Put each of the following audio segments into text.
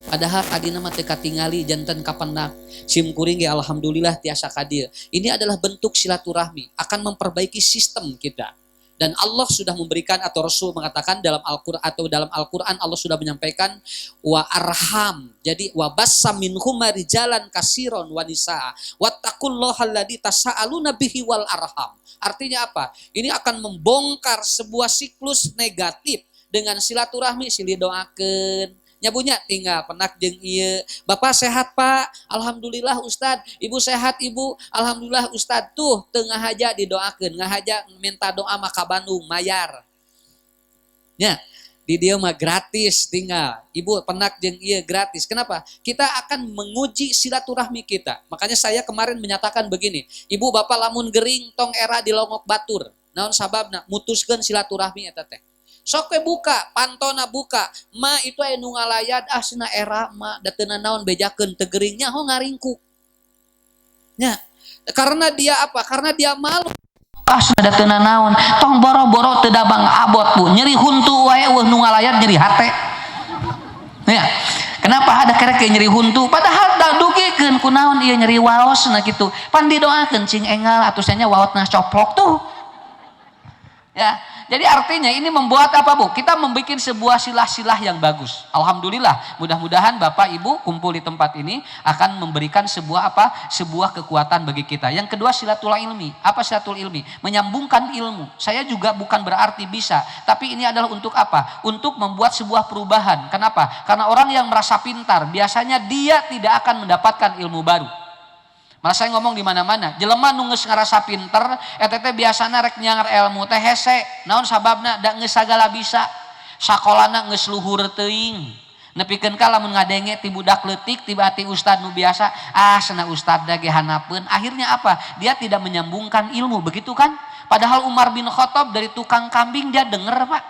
Padahal tadina mah teu katingali, janten kapendak. Sim kuring ge alhamdulillah tiasa ka dieu. Ini adalah bentuk silaturahmi, akan memperbaiki sistem kita. Dan Allah sudah memberikan atau Rasul mengatakan dalam Al-Qur'an atau dalam Al-Qur'an Allah sudah menyampaikan wa arham. Jadi wa bassa minhuma rijalan kasiron wa nisaa. Wattaqullaha alladzi tasaaluna bihi wal arham. Artinya apa? Ini akan membongkar sebuah siklus negatif dengan silaturahmi, silih doakeun. Nya, Bu, nya, tinggal pendak jeung ieu. Bapak sehat, Pak? Alhamdulillah, Ustad. Ibu sehat, Ibu? Alhamdulillah, Ustad. Tuh teu ngahaja didoakeun, ngahaja minta doa mah ka Bandung mayar. Ya, di dieu mah gratis tinggal. Ibu pendak jeung ieu gratis. Kenapa? Kita akan menguji silaturahmi kita. Makanya saya kemarin menyatakan begini, ibu bapak lamun gering tong era dilongok batur. Naon sababna? Mutuskeun silaturahmi eta teh. Sok we buka, pantona buka. Ma, itu aya nu ngalayad, ah cenah, era ma da teu naon bejakeun teu geringnya ho ngaringkuk. Nya. Karena dia apa? Karena dia malu. Ah, da teu naon, tong boro-boro teu dabang abot, Bu, nyeri huntu wae euweuh nu ngalayat, nyeri hate ya. Kenapa ada kerek nyeri huntu, padahal da dugikeun kunaon ieu nyeri waos? Nah kitu, pan didoakeun cing enggal atuh nya, waotna coplok tuh ya. Jadi artinya ini membuat apa, Bu? Kita membuat sebuah silah-silah yang bagus. Alhamdulillah, mudah-mudahan Bapak Ibu kumpul di tempat ini akan memberikan sebuah apa? Sebuah kekuatan bagi kita. Yang kedua, silatul ilmi. Apa silatul ilmi? Menyambungkan ilmu. Saya juga bukan berarti bisa, tapi ini adalah untuk apa? Untuk membuat sebuah perubahan. Kenapa? Karena orang yang merasa pintar biasanya dia tidak akan mendapatkan ilmu baru. Malah saya ngomong di mana-mana, jelema nu geus ngarasa pinter eta teh biasana rek nyangar ilmu teh hese. Naon sababna? Da geus sagala bisa. Sakolana geus luhur teuing. Nepikeun ka lamun ngadenge ti budak leutik, ti ati ustad nu biasa, ah cenah, ustad ge hanapeun. Akhirnya apa? Dia tidak menyambungkan ilmu, begitu kan? Padahal Umar bin Khattab dari tukang kambing dia denger, Pak.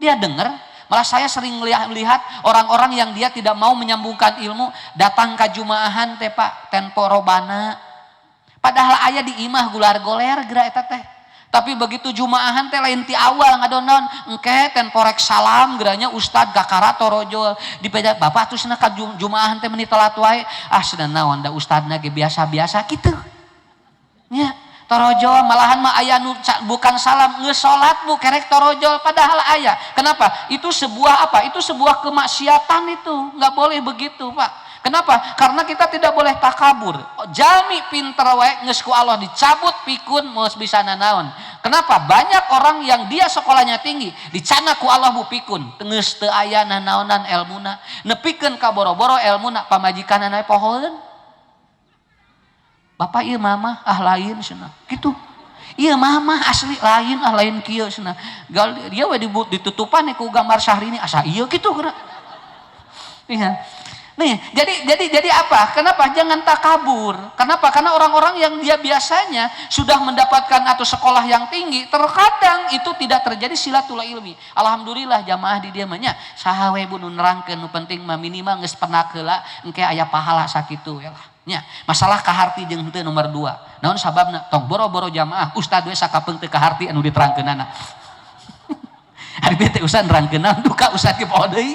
Dia denger. Malah saya sering melihat orang-orang yang dia tidak mau menyambungkan ilmu datang ke jumaahan teh, Pak, tempo robana. Padahal aya di imah gular goler geura eta teh. Tapi begitu jumaahan teh lain ti awal ngadonon, engke tempo rek salam geranya ustad gakara torojol. Dipeda bapak tuh cenah ka jumaahan teh meni telat wae. Ah cenah, naon da ustadna ge biasa-biasa kitu. Nya, torojol malahan mah aya nu bukan salam, geus salat, Bu, kerek torojol, padahal aya. Kenapa? Itu sebuah apa? Itu sebuah kemaksiatan itu. Nggak boleh begitu, Pak. Kenapa? Karena kita tidak boleh takabur. Jalmi pinter wae geus ku Allah dicabut pikun, moal bisa nanaon. Kenapa? Banyak orang yang dia sekolahnya tinggi, dicandak ku Allah, Bu, pikun. Geus teu aya nanaonan elmuna. Nepikeun ka boro-boro elmuna, pamajikanna pohoeun. Bapak, iya mama, ah lain cenah. Gitu. Iya mama asli lain, ah lain kieu cenah. Dia we ditutupan ku gambar Syahrini asa iya gitu geura. Iya. Nih, jadi apa? Kenapa? Jangan takabur. Kenapa? Karena orang-orang yang dia biasanya sudah mendapatkan atau sekolah yang tinggi, terkadang itu tidak terjadi silatul ilmi. Alhamdulillah jamaah di dieu mah nya saha we, Bu, nu nerangkeun, nu penting mah minimal geus pendak heula, engke aya pahala sakitu ya lah. Nya, masalah kaharti jeung henteu nomor 2. Naon sababna? Tong boro-boro jamaah, ustad we sakapeung teu kaharti anu diterangkeunana. Hari bete ustad nerangkeun naon, duka ustad ge poho deui.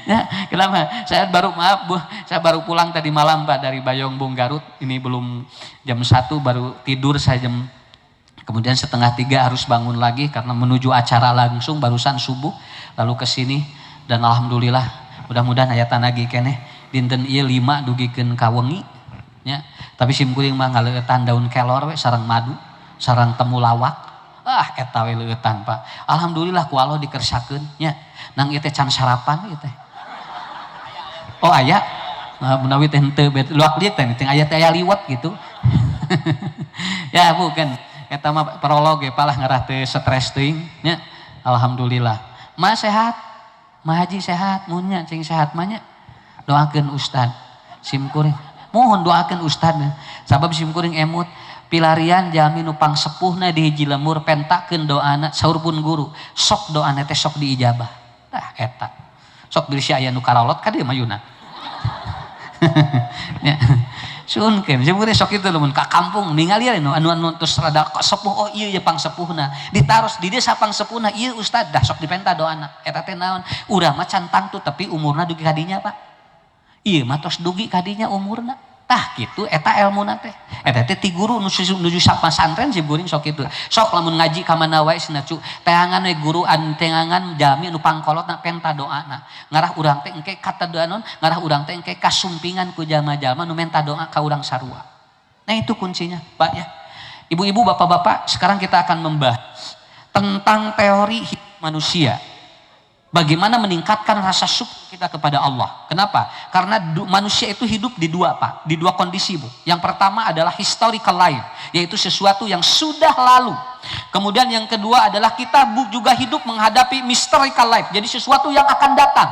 Ya, kenapa? Saya baru, maaf Bu, saya baru pulang tadi malam, Pak, dari Bayongbong, Garut. Ini belum jam 1 baru tidur saya, jam kemudian setengah tiga harus bangun lagi karena menuju acara langsung barusan subuh lalu ke sini. Dan alhamdulillah, mudah-mudahan aya tanagi keneh dinten ieu 5 dugikeun ka wengi nya. Tapi sim kuring mah ngaleueutan daun kelor we sareng madu sareng temulawak, ah eta we leueutan, Pak. Alhamdulillah ku Allah dikersakeun nya. Nang ieu teh can sarapan ieu teh. Oh, aya. Nah, menawi teh henteu luak lieu teh teh aya teh, aya liwet gitu ya. Bukan eta mah prolog ya, palah ngarah teh stres teuing nya. Alhamdulillah. Ma sehat, Ma Haji sehat, munya cing sehat mah nya. Doakeun ustad sim kuring, mohon doakeun ustad, sabab sim kuring emut pilarian jalmi nu pangsepuhna di hiji lembur, pentakeun doana. Saur pun guru, sok doana teh sok diijabah. Tah eta sok bilih aya nu karolot ka dieu mayuna ya. Suunkeun sim kuring sok itu lamun ka kampung ningali anu anu anu terus rada sepuh, oh iya ya pangsepuhna, ditaros di desa pangsepuhna ieu ustad, dah sok dipenta doana. Eta teh naon, urang mah can tangtu tapi umurna dugi ka dinya, Pak. Ieu mah tos dugi kadinya umurna. Tah kitu eta elmuna teh. Eta teh ti guru nu nuju sapasantren si guring sok kitu. Sok lamun ngaji ka mana wae cenah cu, teangan we guru an teangan jalmi nu pangkolotna penta doana. Ngarah urang teh engke kata doa non, ngarah urang teh engke kasumpingan ku jalma-jalma nu menta doa ka urang sarua. Nah, itu kuncinya, Pak, ya. Ibu-ibu, bapak-bapak, sekarang kita akan membahas tentang teori hidup manusia. Bagaimana meningkatkan rasa syukur kita kepada Allah. Kenapa? Karena manusia itu hidup di dua, Pak, di dua kondisi, Bu. Yang pertama adalah historical life, yaitu sesuatu yang sudah lalu. Kemudian yang kedua adalah kita, Bu, juga hidup menghadapi mystical life, jadi sesuatu yang akan datang.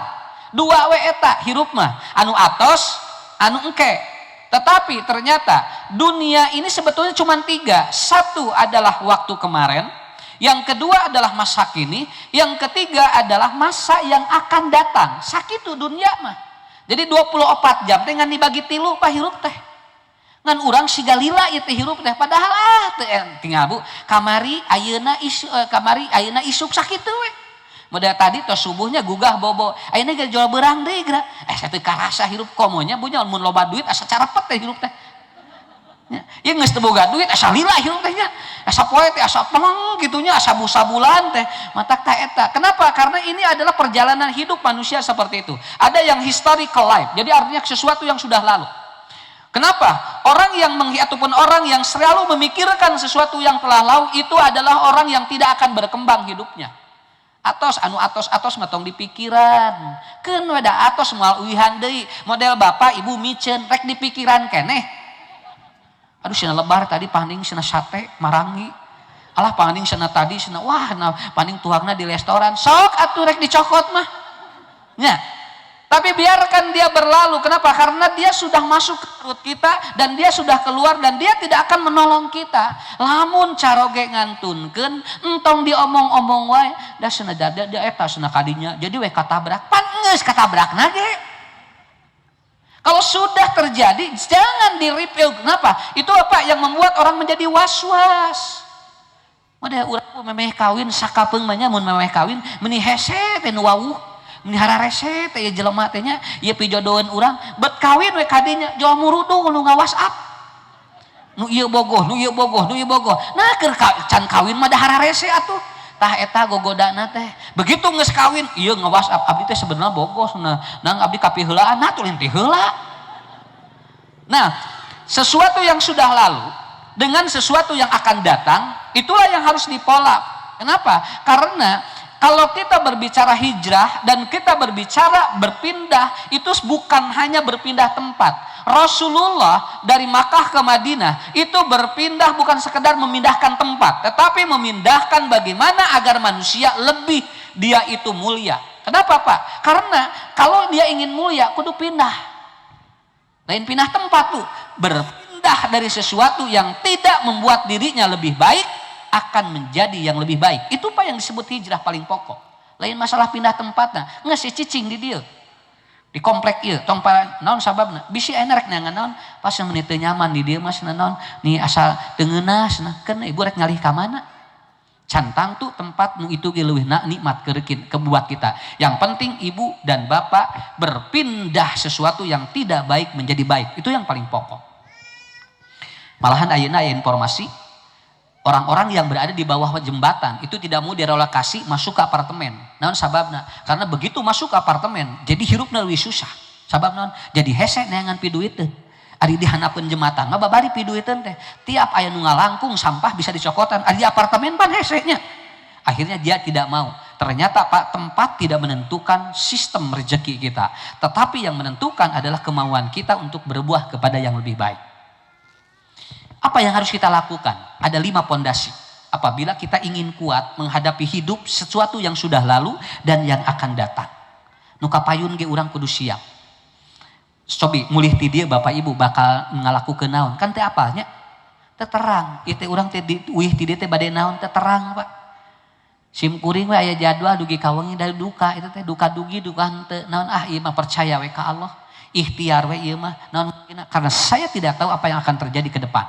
Dua we eta hirup mah, anu atos, anu engke. Tetapi ternyata dunia ini sebetulnya cuma tiga. Satu adalah waktu kemarin, yang kedua adalah masa kini, yang ketiga adalah masa yang akan datang. Sakitu dunia mah. Jadi 24 jam dengan dibagi tilu, Pak, hirup teh. Ngan urang siga lila ieu teh hirup teh, padahal ah teu tinggal, Bu. Kamari ayeuna isu, kamari ayeuna isuk, sakitu we. Model tadi tos subuhnya gugah bobo. Ayeuna ge jual beurang deui geura. Eh, saya teu karasa hirup komonya, Bu, nya, mun loba duit asa carepet teh hirup teh. Ya geus teu boga duit asa lila hirup teh nya. Asa poe teh asa peng kitu nya, asa busabulan teh. Matak teh eta. Kenapa? Karena ini adalah perjalanan hidup manusia seperti itu. Ada yang historical life. Jadi artinya sesuatu yang sudah lalu. Kenapa? Orang yang menghi ataupun orang yang selalu memikirkan sesuatu yang telah lalu itu adalah orang yang tidak akan berkembang hidupnya. Atos anu atos atos mah tong dipikiran. Keun we, da atos moal uihan deui. Model bapak ibu miceun rek dipikiran keneh. Aduh, cenah lebar tadi paning cenah sate marangi. Alah, paning cenah tadi cenah, wah, nah, paning tuangna di restoran. Sok atuh rek dicokot mah. Nya. Tapi biarkan dia berlalu. Kenapa? Karena dia sudah masuk ke perut kita dan dia sudah keluar dan dia tidak akan menolong kita. Lamun caroge ngantunkeun, entong diomong-omong wae, da cenah da dia eta cenah kadinya. Jadi we katabrak. Pan geus katabrak ge. Kalau sudah terjadi, jangan di-review. Kenapa? Itu apa yang membuat orang menjadi was-was. Model urang memeh kawin sakapeung mah nya, mun memeh kawin meuni hese teh nu wawuh, meni hararese teh ieu jelema teh nya, ieu pijodoheun urang. Bet kawin we kadinya jual muruduh nu nga-WhatsApp, nu ieu bogoh, nu ieu bogoh, nu ieu bogoh. Nah, keur can kawin mah da hararese atuh. Tah, eta gogodana teh. Begitu geus kawin, ieu nga-WhatsApp, abdi teh sebenarnya bogoh, nah nang abdi kapiheulaan. Nah, tuh teh heula. Nah, sesuatu yang sudah lalu dengan sesuatu yang akan datang itulah yang harus dipola. Kenapa? Karena kalau kita berbicara hijrah dan kita berbicara berpindah, itu bukan hanya berpindah tempat. Rasulullah dari Makkah ke Madinah itu berpindah bukan sekedar memindahkan tempat, tetapi memindahkan bagaimana agar manusia lebih dia itu mulia. Kenapa, Pak? Karena kalau dia ingin mulia, kudu pindah. Lain pindah tempat tuh, berpindah dari sesuatu yang tidak membuat dirinya lebih baik akan menjadi yang lebih baik. Itu, Pak, yang disebut hijrah paling pokok. Lain masalah pindah tempat, nah, nggak sih cicing di dia. Di komplek ieu tong para naon sababna, bisi aya rek neangan naon pas meuni teu nyaman di dieu mas naon nih, asal teu ngeunah cenah. Keun ibu rek ngalih ka mana? Cantang tuh tempat nu itu ge leuwih nikmat ke buat kita. Yang penting ibu dan bapak berpindah sesuatu yang tidak baik menjadi baik. Itu yang paling pokok. Malahan ayeuna aya informasi orang-orang yang berada di bawah jembatan itu tidak mau direlokasi masuk ke apartemen. Naon sababna? Karena begitu masuk ke apartemen, jadi hirupna lebih susah. Sabab naon? Jadi hese neangan piduiteun. Ari di handapeun jembatan mah babari piduiteun teh. Tiap aya nu ngalangkung sampah bisa dicokotan. Ari di apartemen pan hese nya. Akhirnya dia tidak mau. Ternyata, Pak, tempat tidak menentukan sistem rezeki kita. Tetapi yang menentukan adalah kemauan kita untuk berbuah kepada yang lebih baik. Apa yang harus kita lakukan? Ada 5 pondasi. Apabila kita ingin kuat menghadapi hidup sesuatu yang sudah lalu dan yang akan datang. Nu kapayun ge urang kudu siap. Cobi mulih ti dieu bapak ibu bakal ngalakukeun naon? Kan teh apalnya? Teu terang. Ieu teh urang teh uih ti dieu teh bade naon teu terang, Pak. Sim kuring we aya jadwal dugi ka wengi dari duka itu teh duka dugi duka henteu naon, ah, ieu mah percaya we ka Allah. Ikhtiar we ieu mah naon, karena saya tidak tahu apa yang akan terjadi ke depan.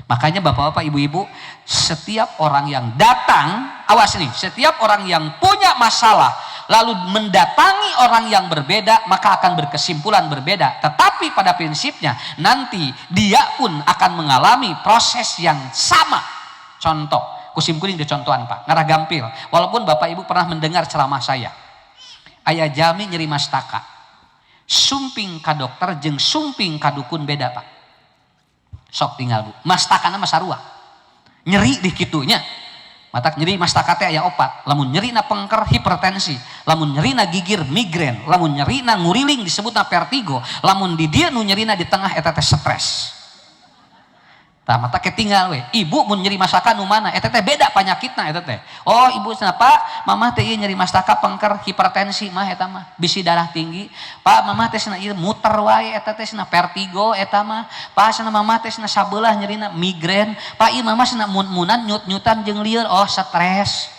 Makanya bapak-bapak, ibu-ibu, setiap orang yang datang, awas nih, setiap orang yang punya masalah, lalu mendatangi orang yang berbeda, maka akan berkesimpulan berbeda. Tetapi pada prinsipnya nanti dia pun akan mengalami proses yang sama. Contoh, ku sim kuring dicontohan, Pak, ngarah gampil. Walaupun Bapak Ibu pernah mendengar ceramah saya. Aya jalmi nyeri mastaka. Sumping ka dokter jeung sumping ka dukun beda, Pak. Sok tinggal, Bu. Mastakana mah sarua. Nyeri di kitunya. Matak nyeri mastaka teh aya opat. Lamun nyerina pengker, hipertensi, lamun nyerina gigir, migrain, lamun nyerina nguriling disebutna vertigo, lamun di dieu nu nyerina di tengah eta teh stres. Tah, matak ketinggal we. Ibu mun nyeri mastaka nu mana? Eta teh beda panyakitna eta teh. Oh, ibu cenah, "Pak, mamah teh ieu nyeri mastaka pengker, hipertensi mah eta mah, bisi darah tinggi. Pak, mamah teh cenah ieu muter wae, eta teh cenah vertigo eta mah. Pak, cenah mamah teh cenah sabelah nyerina migrain. Pak, ieu mamah cenah mun-munan nyut-nyutan jeung lieur, oh stres."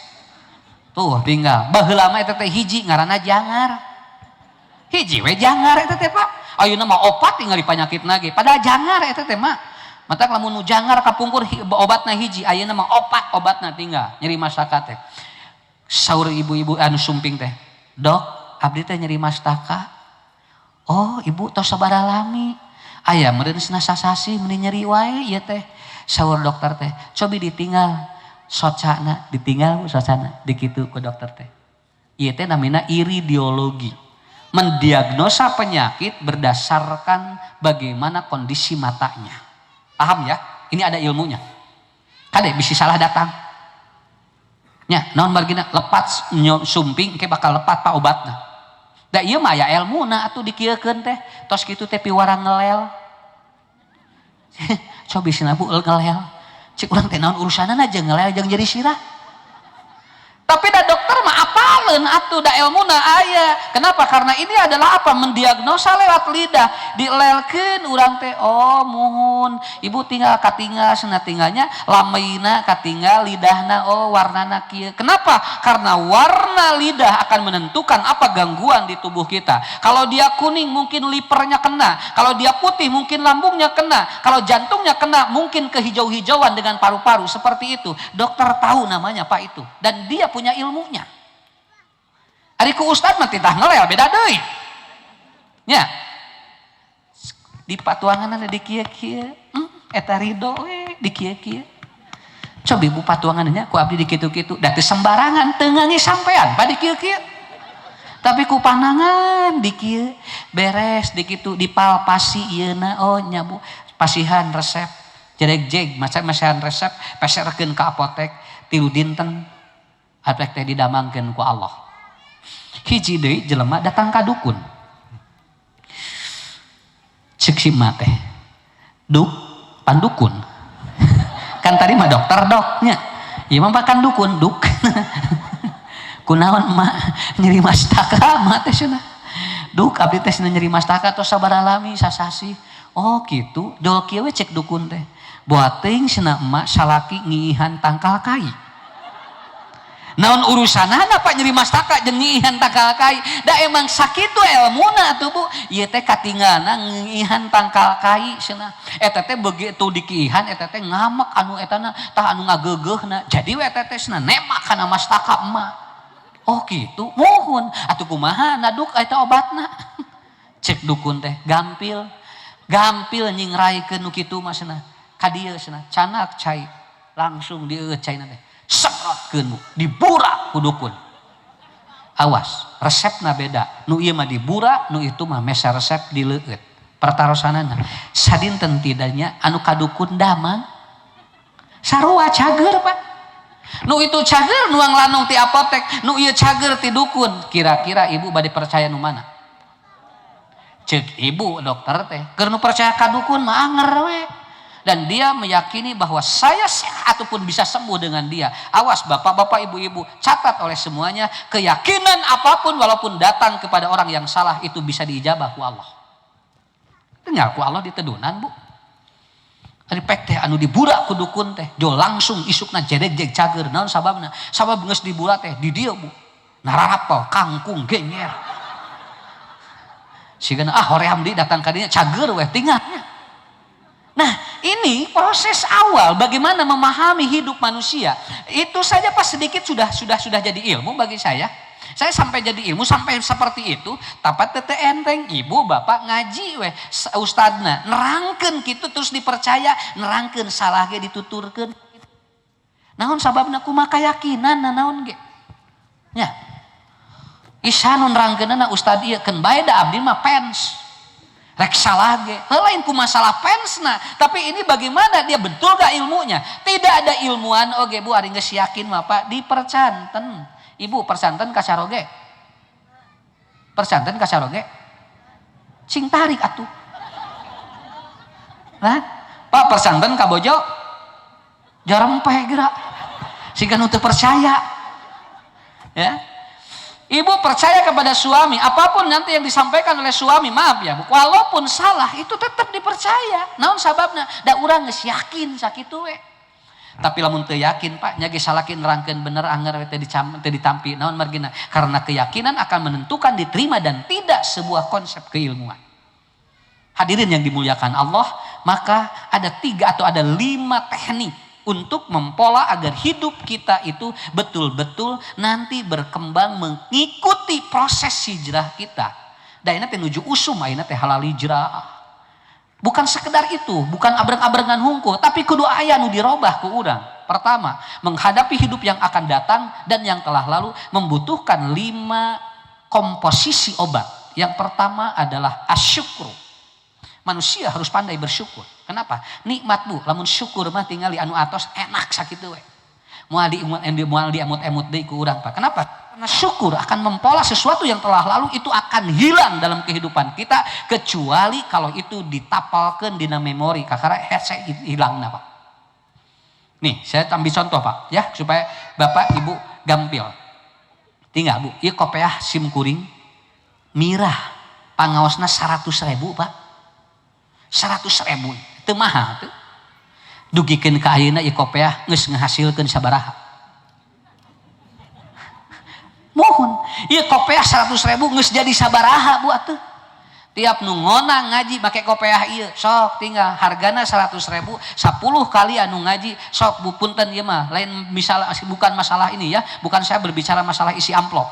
Tuh tinggal. Baheula mah eta teh hiji ngaranna jangar. Hiji we jangar eta teh, Pak. Ayeuna mah opat tinggal di panyakitna ge. Padahal jangar eta teh mah. Matak lamun nu jangar kapungkur obatna hiji, ayeuna mah opat obatna tinggal nyeri mastaka teh. Saur ibu-ibu anu sumping teh, "Dok, abdi teh nyeri mastaka." "Oh, ibu tos sabaraha lami?" "Aya meureun cenah sasasi meuni nyeri wae ieu teh." Saur dokter teh, "Cobi ditinggal socana." Ditinggal, Bu, socana, dikitu ku dokter teh. Ieu teh namina iridiologi. Mendiagnosa penyakit berdasarkan bagaimana kondisi matanya. Paham ya? Ini ada ilmunya. Kade bisi salah datang. Nya, naon margina lepat sumping ke bakal lepat, Pak, obatna. Da ieu mah aya elmuna atuh dikieukeun teh. Tos kitu teh piwarang ngelel. Cobi cenah, Bu, ngelel. Cik urang teh naon urusanana jeung ngelel jeung jadi sirah. Tapi da dokter mah apaleun atuh, da elmuna aya. Kenapa? Karena ini adalah apa? Mendiagnosa lewat lidah. Dilelkeun urang teh, "Oh, muhun. Ibu tinggal katinggal cenah, tinggalnya lameina katinggal lidahna, oh warnana kieu." Kenapa? Karena warna lidah akan menentukan apa gangguan di tubuh kita. Kalau dia kuning mungkin livernya kena, kalau dia putih mungkin lambungnya kena, kalau jantungnya kena mungkin kehijau-hijauan dengan paru-paru seperti itu. Dokter tahu namanya, Pak, itu. Dan dia punya ilmunya. Ari ku ustad mah titah ngelel, beda deui. Nya. Di patuangan di kieu-kieu, eta ridho we di kieu-kieu. Coba ibu patuangannya ku abdi di kitu-kitu, da teu sembarangan teu ngangi sampean pa di kieu-kieu. Tapi ku panangan di kieu beres di kitu dipalpasi ieuna, "Oh nya, Bu," pasihan resep. Jereg-jeg maca masihan resep, peserkeun ka apotek 3 dinten apotek teh didamangkeun ku Allah. Hiji deui jelema datang ka dukun. Cek si emak teh, "Duk, pandukun." Kan tadi mah dokter, doknya. Ieu mah kan dukun, duk. "Kunaon, emak?" "Nyeri mastaka, emak teh cenah. Duk, abdi teh cenah nyeri mastaka tos sabaraha lami?" "Sasasi." "Oh gitu, jol kieu we," cek dukun teh. "Boa teuing cenah emak salaki ngiihan tangkal kai." Naon urusanana, Pak, nyeri mastaka jeung ngiihan tangkal kai? Da emang sakitu elmuna atuh, Bu. Ieu teh katinggalna ngiihan tangkal kai cenah. Eta teh begitu dikiihan eta teh ngamek anu etana tah anu ngageugeuhna. Jadi we eta teh cenah nemak kana mastaka emak. "Oh gitu, muhun. Atuh kumaha naduk eta obatna?" Cek dukun teh, "Gampil. Gampil nyingraikeun nu kitu mah cenah. Ka dieu cenah, canak cai." Langsung dieueut caina teh. Semprotkeun, Bu, dibura ku dukun. Awas, resepna beda. Nu ieu mah dibura, nu itu mah meser resep dileueut. Pertarosanana sadinten tidaknya anu kadukun damang. Sarua cager, Pak. Nu itu cager nuang lanung ti apotek, nu ieu cager ti dukun. Kira-kira ibu bade percaya nu mana? Cek ibu dokter teh, keur nu percaya ka dukun mah anger we. Dan dia meyakini bahwa saya sehat ataupun bisa sembuh dengan dia. Awas bapak-bapak, ibu-ibu, catat oleh semuanya, keyakinan apapun walaupun datang kepada orang yang salah itu bisa diijabah ku Allah. Tinggal ku Allah ditedunan, Bu. Ari pek teh anu dibura ku dukun teh, jo langsung isukna jedeg-jeg cager. Naon sababna? Sabab geus dibura teh di dieu, Bu. Nararapel, kangkung, genyer. Sigana ah hoream di datang ka dinya cager weh tinggalnya. Nah, ini proses awal bagaimana memahami hidup manusia. Itu saja pas sedikit sudah jadi ilmu bagi saya. Saya sampai jadi ilmu sampai seperti itu, tapi teu enteng ibu bapak ngaji weh ustadna nerangkeun kitu terus dipercaya, nerangkeun salah ge dituturkeun. Naon sababna? Kumaha keyakinan naon ge. Nya. Isa nu nerangkeunna ustad ieu keun bae, da abdi mah fans. Rek salah ge. Lain ku masalah fansna, tapi ini bagaimana dia, betul gak ilmunya? Tidak ada ilmuwan oge, Bu, ari geus yakin mah, Pak, dipercanten. Ibu percanten ka caroge. Percanten ka caroge. Cing tarik atuh. Lah, Pak, percanten ka bojo jarempe geura. Siga nu teu percaya. Ya. Ibu percaya kepada suami, apapun nanti yang disampaikan oleh suami, maaf ya, Bu, walaupun salah itu tetap dipercaya. Naon sababna? Da urang geus yakin sakitu we. Tapi lamun teu yakin, Pak, nya ge salaki nerangkeun bener anger we teu ditampi. Naon margina? Karena keyakinan akan menentukan diterima dan tidak sebuah konsep keilmuan. Hadirin yang dimuliakan Allah, maka ada tiga atau ada lima teknik untuk mempola agar hidup kita itu betul-betul nanti berkembang mengikuti proses hijrah kita. Dan ini teh nuju usum, ayeuna teh halal hijrah. Bukan sekedar itu, bukan abreng-abrengan hungkul, tapi kudu aya nu dirobah ku urang. Pertama, menghadapi hidup yang akan datang dan yang telah lalu membutuhkan lima komposisi obat. Yang pertama adalah asyukru. Manusia harus pandai bersyukur. Kenapa? Nikmat, Bu, lamun syukur mah tinggali anu atos enak sakitu we. Moal di moal diemut-emut deui ku urang, Pak. Kenapa? Karena syukur akan mempola sesuatu yang telah lalu itu akan hilang dalam kehidupan kita kecuali kalau itu ditapalkeun dina memori, kakara hese hilangna, Pak. Nih, saya ambil contoh, Pak, ya, supaya Bapak Ibu gampil. Tinggal, Bu, ieu kopeah sim kuring mirah, pangaosna 100 ribu, Pak. 100 ribu itu mahal tuh. Dugikeun ka ayeuna ieu kopeah geus ngahasilkeun sabaraha? Mohon, ieu kopeah 100 ribu geus jadi sabaraha, Bu, atuh? Tiap nu ngonang ngaji make kopeah ieu, sok tinggal hargana 100 ribu 10 kali anu ngaji, sok, Bu, punten ieu mah lain misal, bukan masalah ini ya, bukan saya berbicara masalah isi amplop.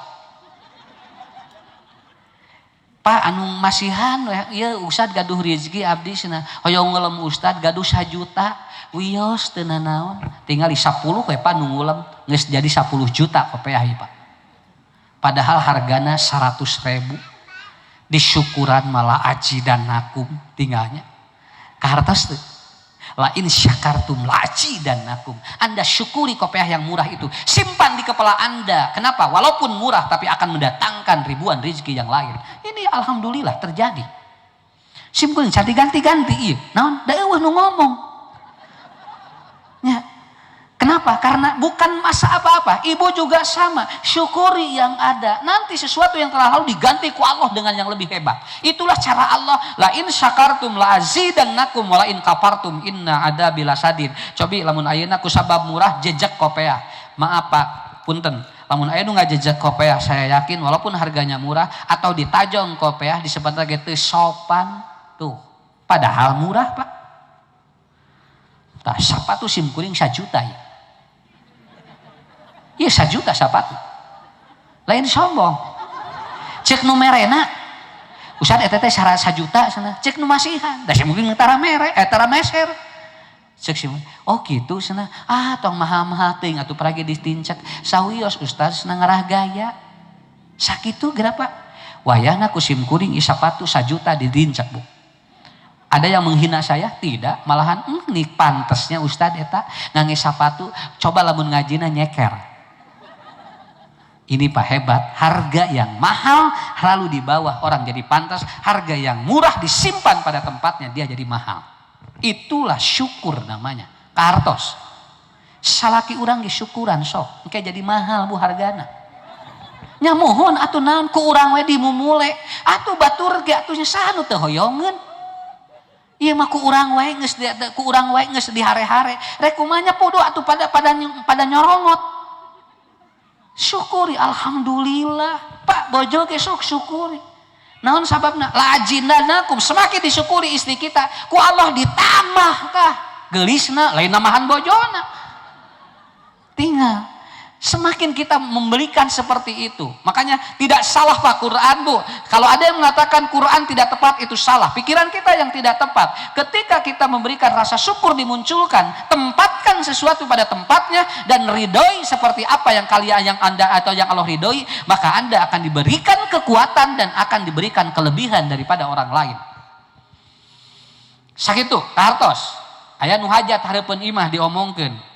Pak, anu masihan ya, Ustad gaduh rezeki abdi cenah hoyong ngelem Ustad gaduh 1 juta, wios teu nanaon. Tinggal di 10 we, Pak, nu ngulem geus jadi 10 juta kopeah ieu, Pak, padahal hargana 100 ribu. Disyukuran malah azidannakum tinggalnya kahartos tuh. La in syakartum la azidannakum. Anda syukuri kopiah yang murah itu. Simpan di kepala Anda. Kenapa? Walaupun murah tapi akan mendatangkan ribuan rezeki yang lain. Ini alhamdulillah terjadi. Simpel cantik ganti-ganti iya. Naon? Da euweuh nu ngomong. Ya. Kenapa? Karena bukan masa apa-apa. Ibu juga sama. Syukuri yang ada. Nanti sesuatu yang telah lalu diganti ku Allah dengan yang lebih hebat. Itulah cara Allah. La in syakartum la azidannakum wa la in kafartum inna adzabi lasyadid. Cobi lamun ayeuna ku sabab murah jejak kopeah. Maaf, Pak, punten. Lamun aya nu ngajejak kopeah, saya yakin walaupun harganya murah atau ditajong kopeah disebut lagi teu sopan tuh. Padahal murah, Pak. Tah, sepatu sim kuring 1 juta ya. Iya, 1 juta sepatu. Lain sombong. Cek nu merena. Ustaz, eta teh 1 juta sana. Cek nu masihan. Da mungkin tara mere, eh tara meser. Cek si, oh gitu sana. Ah, tong mahal-mahal teuing atuh, paragi ditincak. Sawios, Ustaz, cenah, ngarah gaya. Sakitu geura, Pak. Wayahna ku sim kuring sepatu 1 juta didincak, Bu. Ada yang menghina saya? Tidak. Malahan, nih pantesnya Ustad eta ngangge sepatu. Coba lamun ngajina nyeker. Ini, Pak, hebat, harga yang mahal lalu di bawah orang jadi pantas, harga yang murah disimpan pada tempatnya dia jadi mahal. Itulah syukur namanya. Kartos. Salaki urang syukuran sok, engke jadi mahal, Bu, hargana. Nya mohon atuh, naon ku urang we dimumule, atuh batur ge atuh saha nu teu hoyongeun. Ieu mah ku urang wae geus di, ku urang wae geus dihare-hare. Rek kumaha podo atuh pada pada pada nyorongot. Syukuri, alhamdulillah. Pak, bojo ge sok syukuri. Naon sababna? Lajindanakum, semakin disyukuri istri kita, ku Allah ditambah kah gelisna, lain namahan bojona. Tinggal. Semakin kita memberikan seperti itu. Makanya tidak salah Pak Quran, Bu. Kalau ada yang mengatakan Quran tidak tepat, itu salah. Pikiran kita yang tidak tepat. Ketika kita memberikan rasa syukur dimunculkan, tempatkan sesuatu pada tempatnya dan ridhoi seperti apa yang kalian, yang Anda atau yang Allah ridhoi, maka Anda akan diberikan kekuatan dan akan diberikan kelebihan daripada orang lain. Sakitu, kahartos. Aya nu hajat hareupeun imah diomongkeun.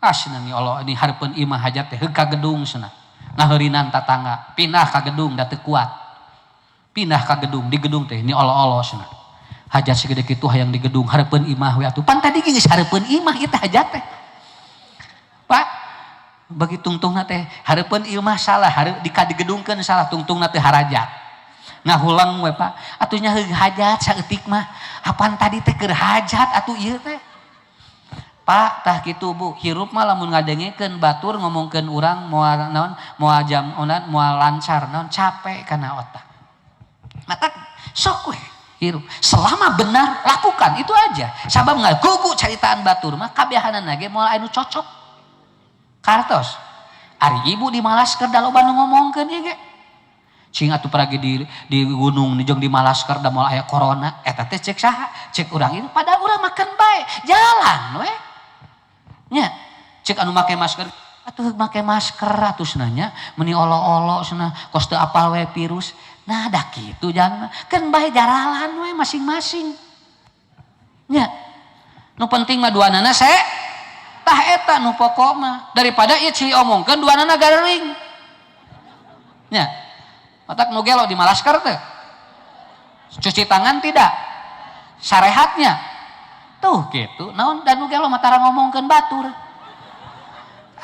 Ah, cenah, Allah ini hareupeun imah hajat teh ka gedung cenah. Ngaheurinan tatangga, pindah ka gedung da teu kuat. Pindah ka gedung, di gedung teh ini Allah-Allah cenah. Hajat segede kitu hayang di gedung hareupeun imah we atuh. Pan tadi geus hareupeun imah ieu teh hajat teh. Pak, bagi tungtungna teh hareupeun imah salah, hareup di digedungkeun salah, tungtungna teh harajat. Ngahulang we, Pak. Atuh nya hajat saeutik mah. Apan tadi teh keur hajat atuh ieu teh. Pak, tah kitu, Bu, hirup mah lamun ngadengekeun batur ngomongkeun urang moal naon, moal jam onan, moal lancar naon, capek kana otak. Mata sok we hirup. Selama benar lakukan itu aja. Sabab ngagugu caritaan batur mah kabehanana ge moal anu cocok. Kartos. Ari ibu dimalas keur da loba nu ngomongkeun ieu ge. Cing atuh paragi di gunung jeung di Malasker da moal aya corona, eta teh cek saha? Cek urang itu, padahal urang makan bae, jalan we. Nya, cek anu make masker, atuh make masker atuh cenah, meuni olo-olo cenah, kos teu apal we virus. Nah, dah kitu jangan kan bae jaralan we masing-masing. Nya. Nu penting mah duanana se tah eta nu pokok mah daripada ieu ciri omongkeun duanana garing. Nya. Matak nu gelo di Malasker teh. Cuci tangan tidak? Sarehatnya. Tuh gitu. Naon dan nu gelo mah tara ngomongkeun batur.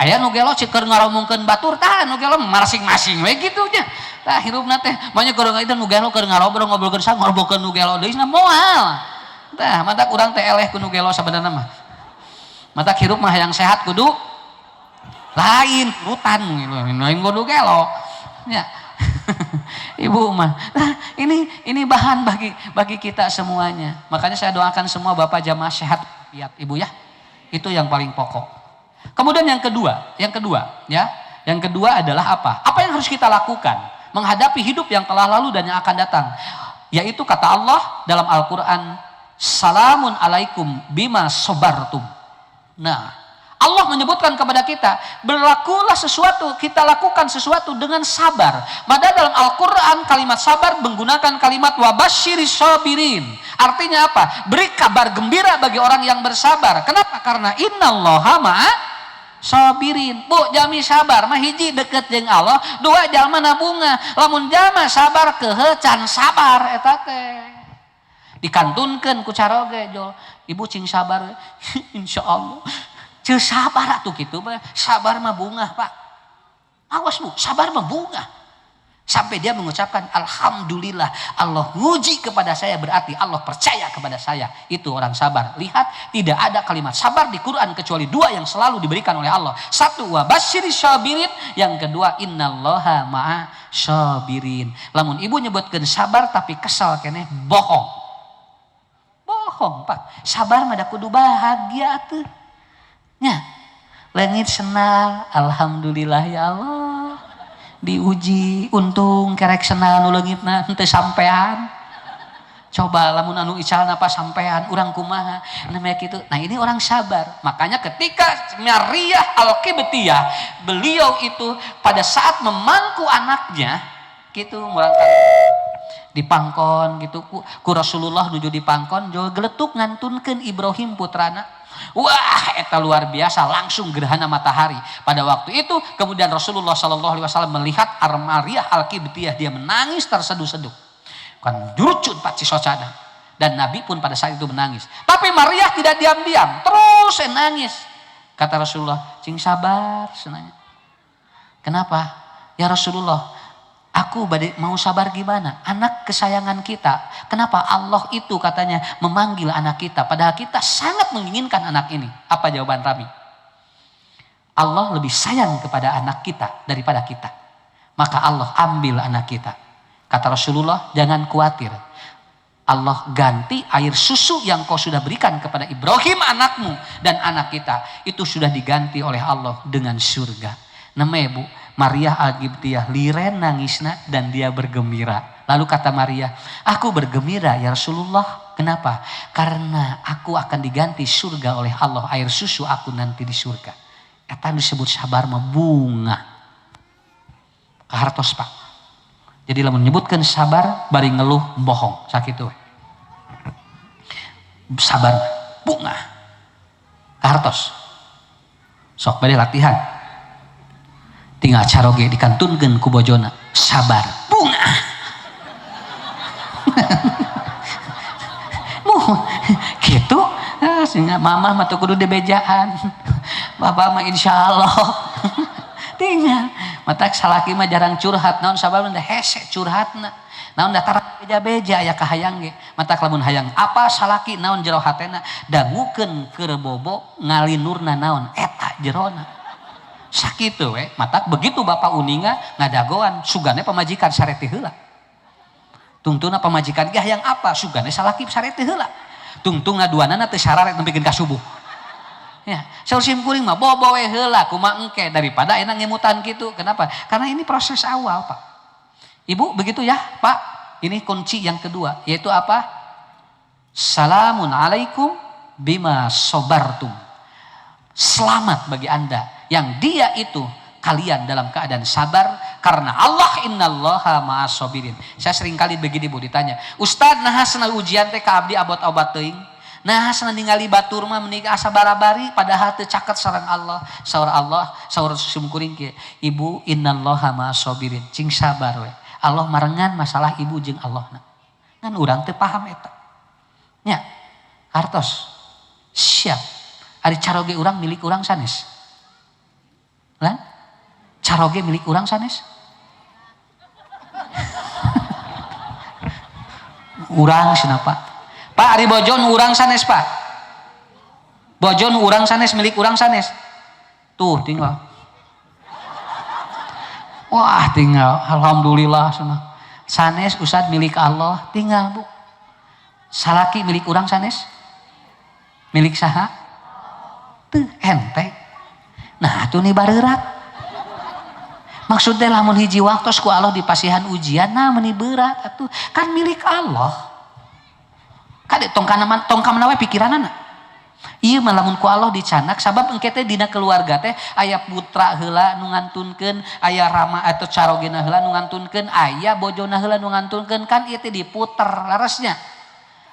Aya nu gelo cik keur ngaromongkeun batur, tah nu gelo masing-masing we kitu nya. Tah hirupna teh banyak keur itu nu gelo keur ngarobrol ngobrolkeun sa ngobrolkeun nu gelo deui moal. Tah matak urang teh eleh ku nu gelo sabenerna mah. Matak hirup mah yang sehat kudu lain urutan lain kudu gelo. Ya. Ibu mah. Nah, ini bahan bagi bagi kita semuanya. Makanya saya doakan semua bapak jamaah sehat walafiat, Ibu ya. Itu yang paling pokok. Kemudian yang kedua, ya. Yang kedua adalah apa? Apa yang harus kita lakukan menghadapi hidup yang telah lalu dan yang akan datang? Yaitu kata Allah dalam Al-Qur'an, "Salamun alaikum bima sobartum." Nah, Allah menyebutkan kepada kita, berlakulah sesuatu, kita lakukan sesuatu dengan sabar. Maka dalam Al-Quran kalimat sabar menggunakan kalimat wabasyiri sabirin. Artinya apa? Beri kabar gembira bagi orang yang bersabar. Kenapa? Karena innallaha ma'a sabirin. Bu, jami sabar mah hiji deket jeung Allah, dua jalma nabunga. Lamun jalma sabar kehe can sabar eta teh. Dikantunkeun ku caroge jol. Ibu cing sabar, insyaallah. Ceu sabar atuh kitu mah. Sabar mah bungah, Pak. Awas, Bu, sabar mah bungah. Sampai dia mengucapkan alhamdulillah Allah nguji kepada saya berarti Allah percaya kepada saya. Itu orang sabar. Lihat, tidak ada kalimat sabar di Quran kecuali dua yang selalu diberikan oleh Allah. Satu wabasyiri sabirin, yang kedua innallaha ma'a sabirin. Lamun ibu nyebutkeun sabar tapi kesal keneh, bohong. Bohong, Pak. Sabar mah da kudu bahagia tuh. Nya, leungit senal, alhamdulillah ya Allah. Diuji untung kerek senal nu leungitna henteu sampean. Coba lamun anu icalna apa sampean, urang kumaha namanya gitu. Nah, ini orang sabar. Makanya ketika Maria Al-Qibtiyah, beliau itu pada saat memangku anaknya gitu murangkat dipangkon gitu ku Rasulullah nuju dipangkon jol geletuk ngantunkeun Ibrahim putrana. Wah, eta luar biasa, langsung gerhana matahari. Pada waktu itu kemudian Rasulullah Shallallahu Alaihi Wasallam melihat Maria Al-Qibtiyah, dia menangis terseduh-seduh. Kan jurucut Pak Cisocada. Dan Nabi pun pada saat itu menangis. Tapi Maria tidak diam-diam, terus nangis. Kata Rasulullah, cing sabar senanya. Kenapa? Ya Rasulullah, aku mau sabar gimana? Anak kesayangan kita. Kenapa Allah itu katanya memanggil anak kita? Padahal kita sangat menginginkan anak ini. Apa jawaban Rami? Allah lebih sayang kepada anak kita daripada kita. Maka Allah ambil anak kita. Kata Rasulullah, jangan khawatir. Allah ganti air susu yang kau sudah berikan kepada Ibrahim anakmu dan anak kita. Itu sudah diganti oleh Allah dengan surga. Namanya Bu Maria Al-Qibtiyah liren nangisna dan dia bergembira. Lalu kata Maria, aku bergembira ya Rasulullah. Kenapa? Karena aku akan diganti surga oleh Allah. Air susu aku nanti di surga. Eta disebut sabar mah bunga. Kahartos Pak. Jadi lamun menyebutkan sabar bari ngeluh bohong sakitu we. Sabar bunga. Kahartos. Sok bade latihan. Tinggal caroge dikantunkeun ku bojona. Sabar bunga. Muh kitu sehingga mamah mah teu kudu dibejaan. Bapak mah insyaallah. Tinggal matak salaki mah jarang curhat naon sabab teh hese curhatna. Naon da tara beja-beja aya kahayang ge. Matak lamun hayang apa salaki naon jero hatena dangukeun keur bobo ngalinurna naon eta jerona. Sakitu we matak begitu bapak uninga ngadagoan sugane pamajikan sareti heula. Tungtungna pamajikan ge hayang apa sugane salaki sareti heula. Tungtungna duanana teu sararet nepikeun ka subuh. Ya, saur sim kuring mah bobo we heula kumaha engke daripada enak ngemutan gitu. Kenapa? Karena ini proses awal, Pak. Ibu begitu ya, Pak. Ini kunci yang kedua, yaitu apa? Salamun alaikum bima sobartum. Selamat bagi Anda yang dia itu kalian dalam keadaan sabar karena Allah innallaha ma'as sabirin. Saya sering kali begini Bu ditanya, "Ustaz, naha cenah ujian teh ka abdi abot-abot teuing?" Nah, cenah ningali batur mah meuni asa barabari padahal teu caket sareng Allah. Saur Allah, saur sim kuring kieu, "Ibu innallaha ma'as sabirin." Cing sabar we. Allah marengan masalah ibu jeung Allahna. Ngan urang teu paham eta. Nya, hartos. Siap. Ari caroge urang milik urang sanes. Lan? Caroge milik urang sanes? Urang cenah Pak. Pak ari bojon urang sanes Pak. Bojon urang sanes milik urang sanes. Tuh tinggal. Wah tinggal alhamdulillah cenah. Sanes ustad milik Allah tinggal Bu. Salaki milik urang sanes? Milik saha? Teu ente. Nah atuh ni bareurat. Maksudnya lamun hiji waktos ku Allah dipasihan ujian nah meni berat atuh kan milik Allah. Kade tong kana tong ka mana we pikiranana. Ieu mah lamun ku Allah dicanak sabab engke teh dina keluarga teh aya putra heula nu ngantunkeun, aya rama atau carogena heula nu ngantunkeun, aya bojona heula nu ngantunkeun kan ieu teh diputer larasnya.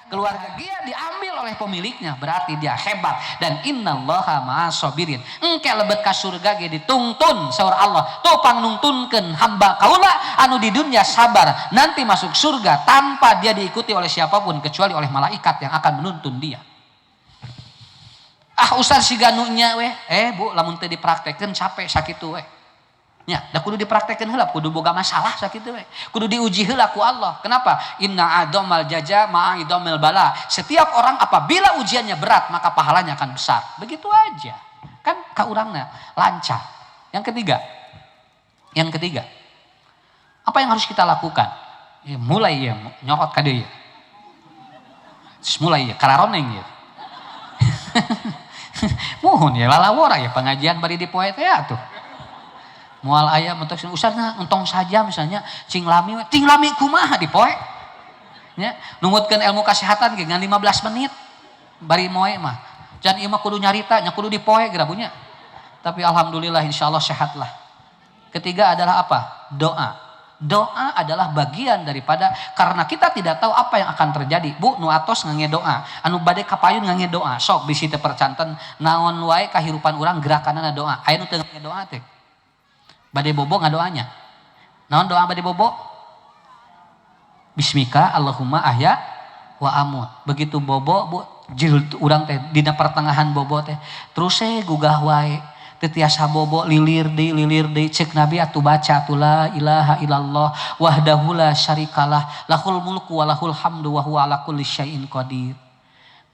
Keluarga dia diambil oleh pemiliknya berarti dia hebat dan innallaha ma'as sabirin. Engke lebet ka surga ge ditungtun saur Allah. Topang nungtunkeun hamba kaula anu di dunia sabar nanti masuk surga tanpa dia diikuti oleh siapapun kecuali oleh malaikat yang akan menuntun dia. Ah ustaz siga nu nya we. Bu lamun teu dipraktekeun capek sakitu we. Nya, da kudu dipraktekeun heula, kudu boga masalah sakitu we. Kudu diuji heula ku Allah. Kenapa? Inna adamal jaza ma'a idamil bala. Setiap orang apabila ujiannya berat, maka pahalanya akan besar. Begitu aja. Kan ka urangna lancar. Yang ketiga. Yang ketiga. Apa yang harus kita lakukan? Ya, mulai ya nyorot ka dieu ya. Mulai ya kararoneng ya. Muhun ya lalawora ya pengajian bari dipoe teh atuh. Moal aya mentok usahna entong saja misalnya cing lami kumaha dipoe nya nungutkeun ilmu kesehatan ge ngan 15 menit bari moe mah can ieu mah kudu nyarita nya kudu dipoe geura nya. Tapi alhamdulillah insyaallah sehat lah. Ketiga adalah apa? Doa. Doa adalah bagian daripada karena kita tidak tahu apa yang akan terjadi. Bu nu atos ngangge doa, anu bade kapayun ngangge doa. Sok bisi teu percanten naon wae kahirupan urang gerakanana doa. Aya nu teu ngangge doa teh. Bade bobo ngadoanya. Naon doa bade bobo? Bismika Allahumma ahya wa amut. Begitu bobo bu jil urang teh dina pertengahan bobo teh terus gugah wae. Teu tiasa bobo lilir deui cek Nabi atuh baca atuh la ilaha illallah wahdahu la syarikalah lahul mulku wa lahul hamdu wa huwa ala kulli syai'in qadir.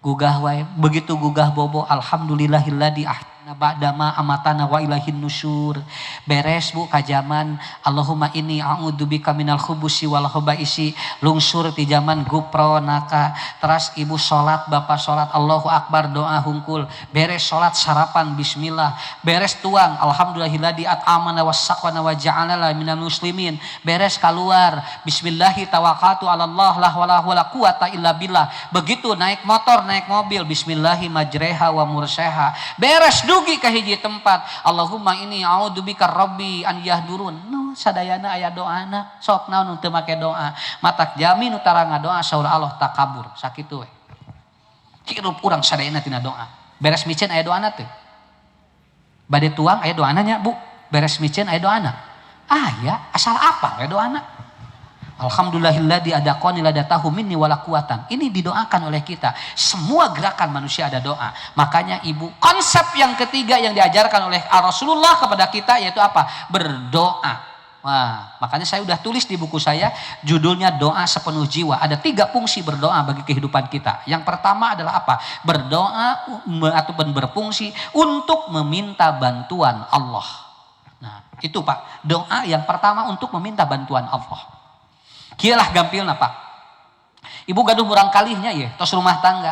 Gugah wae begitu gugah bobo alhamdulillahilladzi ahya Ba'dama amatana wa ilaihin nusyur. Beres Bu ka zaman Allahumma inni a'udzubika minal khubusi wal khabaisi, lungsur ti zaman gupronaka. Teras ibu salat, bapak salat, Allahu akbar, doa hungkul. Beres salat sarapan bismillah. Beres tuang alhamdulillahilladzi at'amana wassaqana wa ja'alana minal muslimin. Beres keluar bismillahi tawakkaltu ala Allah la haula wala quwata illa billah. Begitu naik motor, naik mobil, bismillahi majreha wa murseha. Beres dugi ka hiji tempat, Allahumma inni a'udzubika rabbi an yahdurun. Nu sadayana aya doana, sok naon nu teu make doa. Matak jami nu tara ngadoa saur Allah takabur, sakitu we. Hirup urang sadayana tina doa. Beres miceun aya doana teu? Bade tuang aya doana nya Bu? Beres miceun aya doana? Aya, asal apa we doana? Alhamdulillahilladzi adaqani ladatahu minni wala quwatan. Ini didoakan oleh kita. Semua gerakan manusia ada doa. Makanya ibu, konsep yang ketiga yang diajarkan oleh Rasulullah kepada kita yaitu apa? Berdoa. Wah, makanya saya udah tulis di buku saya judulnya Doa Sepenuh Jiwa. Ada 3 fungsi berdoa bagi kehidupan kita. Yang pertama adalah apa? Berdoa ataupun berfungsi untuk meminta bantuan Allah. Nah, itu Pak. Doa yang pertama untuk meminta bantuan Allah. Kieulah gampilna Pak. Ibu gaduh murang kalihnya ye, tos rumah tangga.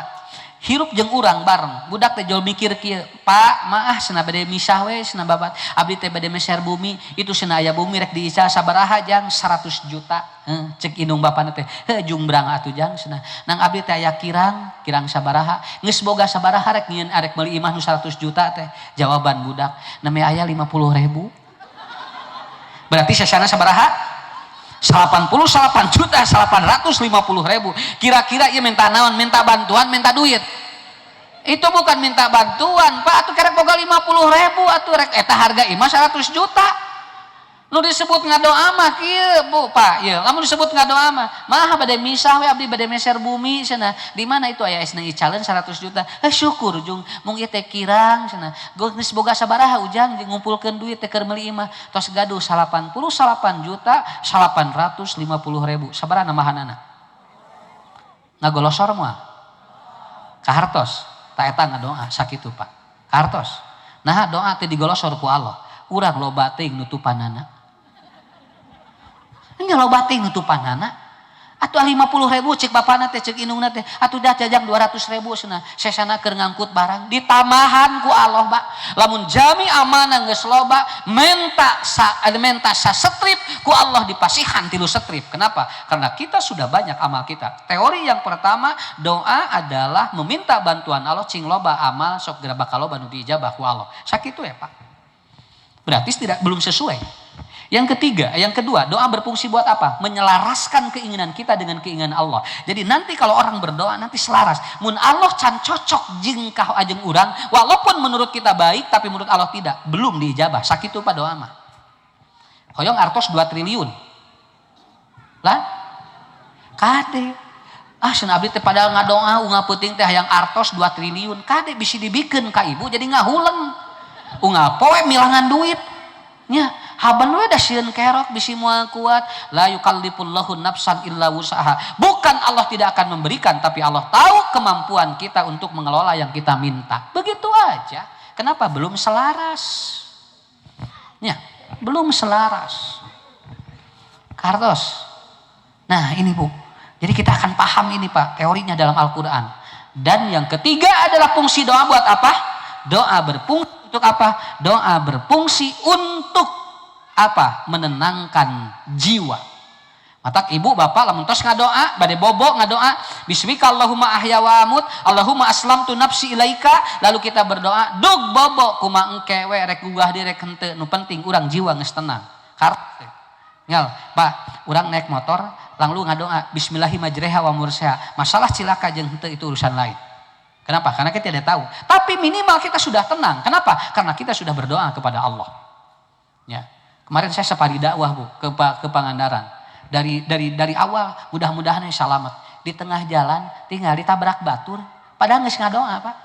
Hirup jeung urang bareng. Budak teh jol mikir kieu, Pak, maah cenah bade misah we cenah babat. Abdi teh bade meser bumi, itu cenah aya bumi rek diical sabaraha jang 100 juta. Heuh, cek indung bapana teh, heuh jungbrang atuh jang cenah. Nang abdi teh aya kirang, kirang sabaraha. Geus boga sabaraha rek nyieun arek meuli imah nu 100 juta teh. Jawaban budak, nami aya 50.000. Berarti sesana sabaraha? 88.850.000. Kira-kira ia minta naon? Minta bantuan, minta duit. Itu bukan minta bantuan, Pak. Atuh kerek boga 50.000 atuh rek eta harga imah 100 juta. Nu disebut ngadoa mah kieu, Bu, Pak. Ieu lamun disebut ngadoa mah, mah bade misah we abdi bade meser bumi cenah. Di mana itu aya esna icaleun 100 juta. Eh syukur jung mung ieu teh kirang cenah. Geus boga sabaraha ujang jeung ngumpulkeun duit teh keur meuli imah. Tos gaduh 88.850.000. Sabaraha nambahanana? Ngagolosor moal? Kahartos. Ta eta ngadoa sakitu, Pak. Kahartos. Nah doa teh digolosor ku Allah. Urang loba teuing nutupanana. Nya loba teuing nutupanana. Atuh 50.000 cek bapana teh cek indungna teh. Atuh dah jajang 200.000 cenah. Sesana keur ngangkut barang ditambahan ku Allah, Pak. Lamun jami amanah geus loba, menta sa strip ku Allah dipasihan 3 strip. Kenapa? Karena kita sudah banyak amal kita. Teori yang pertama, doa adalah meminta bantuan Allah cing loba amal sok geura bakal loba nu diijabah ku Allah. Sakitu ya, Pak. Berarti tidak belum sesuai. Yang ketiga, yang kedua, doa berfungsi buat apa? Menyelaraskan keinginan kita dengan keinginan Allah. Jadi nanti kalau orang berdoa nanti selaras. Mun Allah can cocok jeung ka ajeng urang, walaupun menurut kita baik tapi menurut Allah tidak, belum diijabah. Sakitu Pak doa mah. Hoyong artos 2 triliun. Lah? Kade. Ah, cenah abdi teh padahal ngadoa unggal peuting teh hayang artos 2 triliun. Kade bisi dibikeun ka ibu jadi ngahuleng. Unggal poe milangan duit. Nya, haban we da sieun kerok bisi moal kuat. La yukallifullahu nafsan illa wus'aha. Bukan Allah tidak akan memberikan, tapi Allah tahu kemampuan kita untuk mengelola yang kita minta. Begitu aja. Kenapa belum selaras? Ya, belum selaras. Kartos. Nah, ini Bu. Jadi kita akan paham ini Pak, teorinya dalam Al-Qur'an. Dan yang ketiga adalah fungsi doa buat apa? Doa berfungsi untuk apa? Doa berfungsi untuk apa? Menenangkan jiwa. Matak ibu bapak lamun tos ngadoa, bade bobo ngadoa, bismika Allahumma ahya wa amut, Allahumma aslamtu nafsi ilaika, lalu kita berdoa, dug bobo kumaha engke we rek gugah di rek henteu, nu penting urang jiwa geus tenang. Karte. Ngal, Pak, urang naik motor, lalu ngadoa, bismillahi majreha wa murseha. Masalah cilaka jeung henteu itu urusan lain. Kenapa? Karena kita tidak tahu. Tapi minimal kita sudah tenang. Kenapa? Karena kita sudah berdoa kepada Allah. Ya. Kemarin saya sapari dakwah Bu ke Pangandaran. Dari awal mudah-mudahan selamat. Di tengah jalan tinggal ditabrak batur, padahal geus ngadoa, Pak.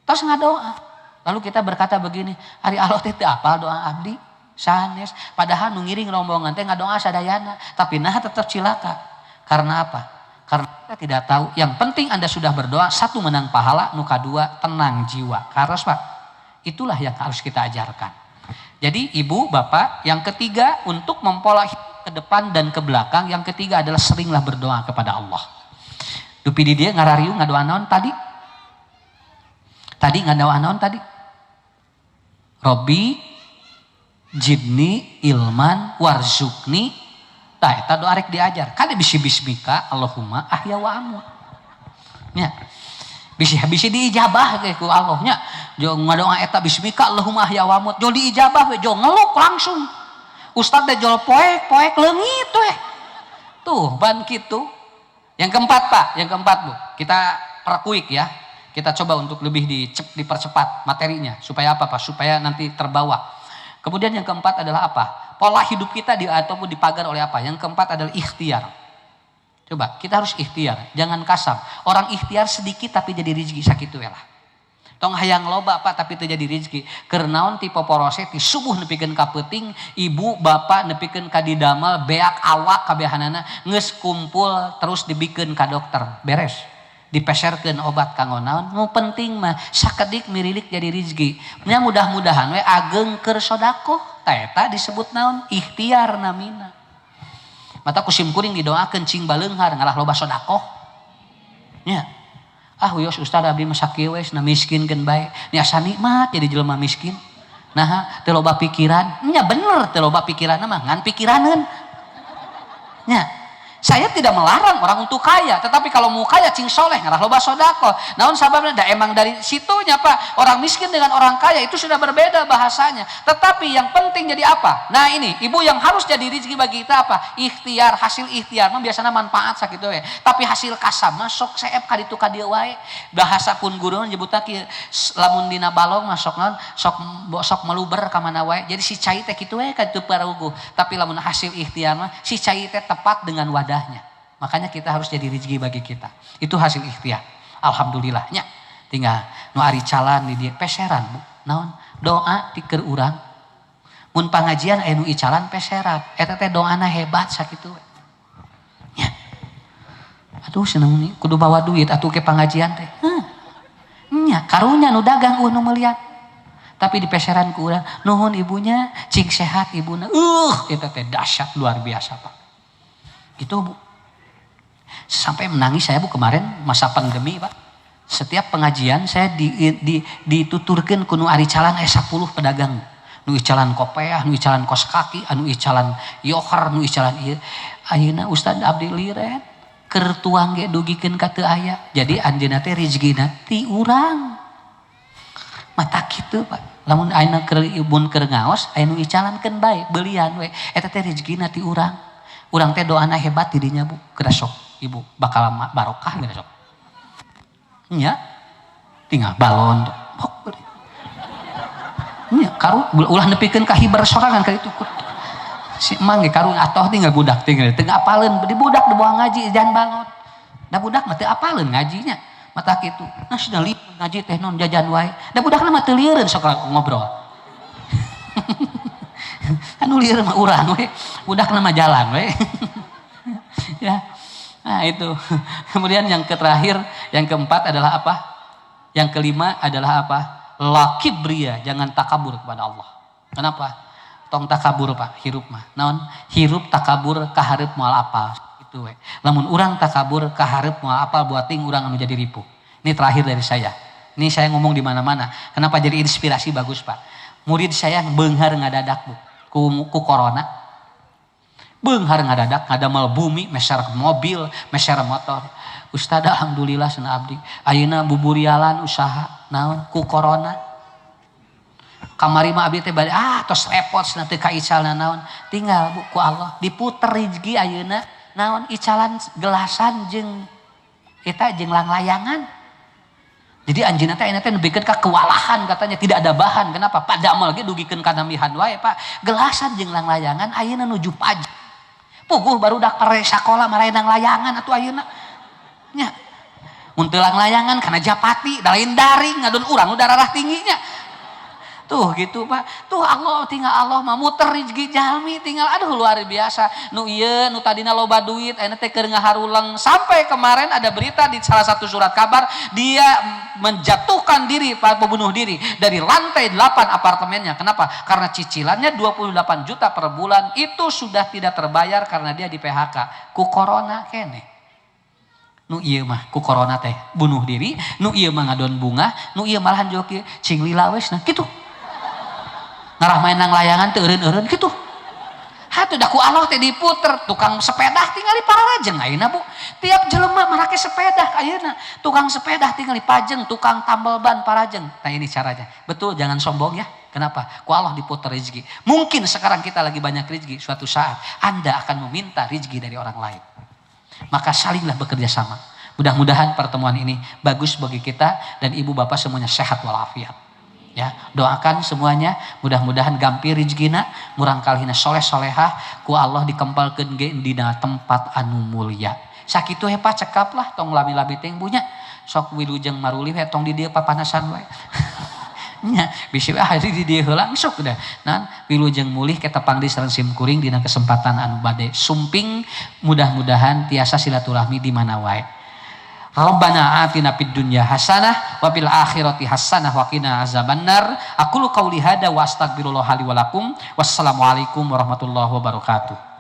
Tos ngadoa. Lalu kita berkata begini, ari Allah teh teu apal doa abdi sanes. Padahal nu ngiring rombongan teh ngadoa sadayana, tapi nah tetap cilaka. Karena apa? Karena kita tidak tahu. Yang penting Anda sudah berdoa, satu menang pahala, nu kadua tenang jiwa. Karos Pak. Itulah yang harus kita ajarkan. Jadi ibu, bapak, yang ketiga untuk mempola ke depan dan ke belakang, yang ketiga adalah seringlah berdoa kepada Allah. Dupi di dieu ngarariung ngadoa naon tadi? Tadi ngadoa naon tadi? Robbi zidni ilman warzuqni. Tah, eta doa rek diajar. Kade bisi bismika Allahumma ahya wa amut. Nya. Bisi bisi diijabah ge ku Allah nya. Jo ngadoa eta bismika Allahumma ahya wa amut. Jo diijabah we, jo ngeluk langsung. Ustad teh jol poek poek leungit we. Tuh, ban kitu. Yang keempat, Pak, yang keempat, Bu. Kita perkuik ya. Kita coba untuk lebih dipercepat materinya supaya apa, Pak? Supaya nanti terbawa. Kemudian yang keempat adalah apa? Pola hidup kita di, ataupun dipagar oleh apa? Yang keempat adalah ikhtiar. Coba, kita harus ikhtiar, jangan kasab. Orang ikhtiar sedikit tapi jadi rezeki, sakitu lah. Tong hayang loba, Pak, tapi teu jadi rezeki. Keur naon? Ti poporose, ti subuh nepikeun ka peuting, ibu bapak nepikeun ka didamal beak awak kabehanana geus kumpul, terus dibikeun ka dokter, beres. Dipeserkeun obat kanggo naon? Nu penting mah sakedik mirilik jadi rezeki. Nya mudah-mudahan we ageng keur sodakoh. Tah, eta disebut naon? Ikhtiar namina. Mata ku sim kuring didoakeun cing baleunghar, ngalah loba sodakoh. Nya. Ah wios, Ustaz, abdi mah sakieu we, na miskin keun bae. Ni asa nikmat jadi jelema miskin. Nah, teu loba pikiran. Nya bener, teu loba pikiran mah ngan pikiraneun. Nya. Saya tidak melarang orang untuk kaya, tetapi kalau mau kaya cing soleh, ngarah loba sodakoh. Naon sababnya? Da emang dari situnya, Pak. Orang miskin dengan orang kaya itu sudah berbeda bahasanya. Tetapi yang penting jadi apa? Nah ini, ibu, yang harus jadi rezeki bagi kita apa? Ikhtiar, hasil ikhtiar mah biasanya manfaat sakitu we. Tapi hasil kasab mah sok seep ka ditu ka dieu wae. Bahasa pun guru nyebutna kieu, lamun dina balong mah sok naon? Sok sok meluber ka mana wae. Jadi si cai teh kitu we ka ditu paruguh. Tapi lamun hasil ikhtiar mah si cai teh tepat dengan wadahnya. Makanya kita harus jadi rezeki bagi kita. Itu hasil ikhtiar. Alhamdulillahnya. Tinggal nu ari calan di dieu peseran, Bu. Naon? Doa ti keur urang. Mun pangajian aya nu icalan, peseran. Eta teh doana hebat sakitu we. Nya. Aduh, seneng nih, kudu bawa duit atuh ke pangajian teh. Heuh. Nya, karunya nu dagang euweuh nu melihat. Tapi di peseran ku urang, nuhun ibunya, cing sehat ibuna. Eta teh dahsyat luar biasa, Pak. Gitu, Bu. Sampai menangis saya, Bu, kemarin masa pandemi, Pak. Setiap pengajian saya dituturkeun ku nu aricalan aya 10 pedagang. Nu icalan kopeah, nu icalan kos kaki, anu icalan yoher, nu icalan ieu. Ayeuna Ustad, abdi liret. Keur tuang ge dugikeun ka teu aya. Jadi anjeunna teh rezekina ti urang. Mata kitu, Pak. Lamun ayeuna keur ibun keur ngaos, aya nu icalan keun bae, belian we. Eta teh rezekina ti urang. Urang teh doana hebat di dinya, Bu. Geura sok ibu bakal barokah geura sok. Nya. Tinggal balon tuh. Hok, beli. Nya karu ulah nepikeun ka hiber sorangan ka itu. Si emang ge karun atoh, tinggal budak, tinggal teu apaleun di budak dibawa ngaji jangan balon. Da budak mah teu apaleun ngajinya. Mata kitu. Nah, sudah li ngaji teh non jajan wae. Da budakna mah teu lieureun sok ngobrol. Anu lieur mah urang we. Budakna mah jalan we. Ya. Nah, itu. Kemudian yang terakhir, yang keempat adalah apa? Yang kelima adalah apa? La kibria, jangan takabur kepada Allah. Kenapa? Tong takabur, Pak, hirup mah. Naon? Hirup takabur kahareup moal apal. Itu we. Lamun urang takabur kahareup moal apal, buat ting urang anu jadi ripuh. Ini terakhir dari saya. Ini saya ngomong di mana-mana. Kenapa jadi inspirasi bagus, Pak? Murid saya beunghar ngadadak, Bu. Ku corona. Beunghar ngadadak, ngadamel bumi, meser mobil, meser motor. Ustad, alhamdulillah cenah, abdi. Ayeuna buburialan usaha naon ku corona. Kamari mah abdi teh bade ah tos repot cenah, teu kaicalna naon. Tinggal, Bu, ku Allah diputer rezeki ayeuna naon, icalan gelasan jeung eta jeung langlayangan. Jadi anjeunna teh ayeuna teh nepikeun ka kewalahan, katanya tidak ada bahan. Kenapa? Padamel ge dugikeun ka namihan wae, Pak. Gelasan jeung langlayangan ayeuna nuju pajak. Puguh barudak pare sakola maraen layangan atuh ayeuna. Nya. Mun teu layangan kana japati, da lain daring ngadon urang udah darah tingginya. Tuh gitu, Pak. Tuh Allah, tinggal Allah mah muter rezeki jalmi tinggal, aduh, luar biasa. Nu ieu nu tadina loba duit ayeuna teh keur ngaharuleng. Sampai kemarin ada berita di salah satu surat kabar, dia menjatuhkan diri, Pak, bunuh diri dari lantai 8 apartemennya. Kenapa? Karena cicilannya 28 juta per bulan itu sudah tidak terbayar karena dia di PHK ku corona keneh. Nu ieu mah ku corona teh bunuh diri, nu ieu mah ngadon bunga, nu ieu malahan joki cing lila wes. Nah, gitu ngarah main nang layangan teu eureun-eureun gitu. Hatuh da ku Allah teh diputer. Tukang sepeda tinggal di pararajeng ayeuna, Bu. Tiap jelema marake sepeda ayeuna. Tukang sepeda tinggal di pajeng, tukang tambal ban parajeng. Nah, ini caranya. Betul, jangan sombong ya. Kenapa? Ku Allah diputar rezeki. Mungkin sekarang kita lagi banyak rezeki, suatu saat Anda akan meminta rezeki dari orang lain. Maka salinglah bekerja sama. Mudah-mudahan pertemuan ini bagus bagi kita dan ibu bapak semuanya sehat walafiat. Ya, doakan semuanya mudah-mudahan gampir rezekina, murangkalihna soleh solehah, ku Allah dikempalkeun ge dina tempat anu mulia. Sakitu he, Pak, cekap lah, tong lami-lami teh punya. Sok wilujeng maruli we, tong di dieu papanasan wae. Nya, bisi ah di dieu heula sok dah. Nah, wilujeng mulih ke tepang di sareng sim kuring dina kesempatan anu bade sumping, mudah-mudahan tiasa silaturahmi di mana wae. Rabbana atina fid dunya hasanah wa fil akhirati hasanah wa qina azabannar. Aqulu qauli hada wa astaghfirullah li wa lakum. Wassalamualaikum warahmatullahi wabarakatuh.